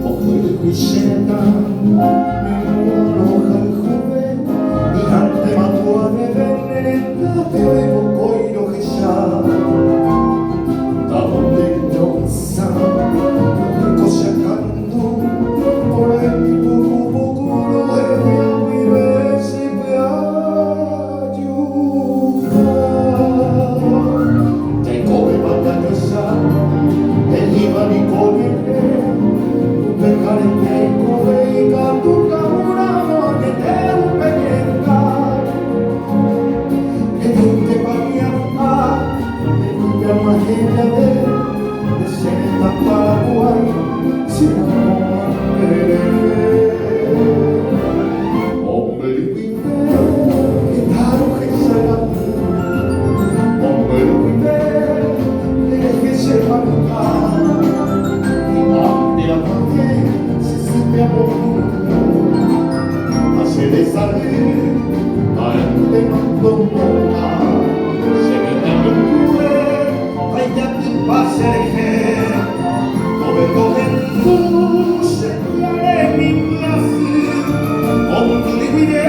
Mombyry che retã rohayhuve, hi'ãntema tuaveve ne rendápe oikokói rohecha. Tavonde ro'ysã ko che akandu, ore puku puku roheja guive che py'ajuka. Jaikovéva jahecha he'íva niko jepe, upe karete kove ikatu ka'úramo añete upe ñe'ẽnga. He'íntepa ñapu'ã ñag̃uahẽ jave nde che retã Paraguái che amóva nderehe. Mombyry guive heta rohecha katu, mombyry guive nderehe che mandu'a. Hi'ãnte ag̃uahẽ che sýpe amopytu'u ha che resay ha'éntema ndomo'ã. Che mitã ñukúre ha ijatypa cherehe, tove tohendu che py'are mimbyasy, mombyry guive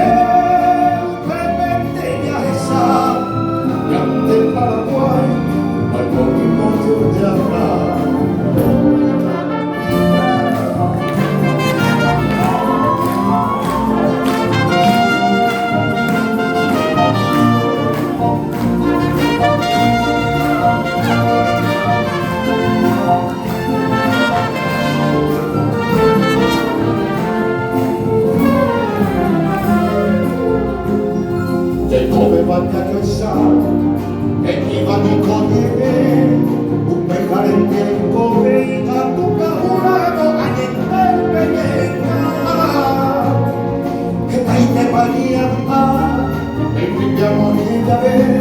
upépente jahecha ñande Paraguái mba'eporĩmo jojaha. Jaikovéva jajoecha, he'íva niko ñe'ẽ, upe jarete kove ikatu ka'úramo añete upe ñe'ẽnga. Hetaite pañia'ã, Peipytyvõ jave.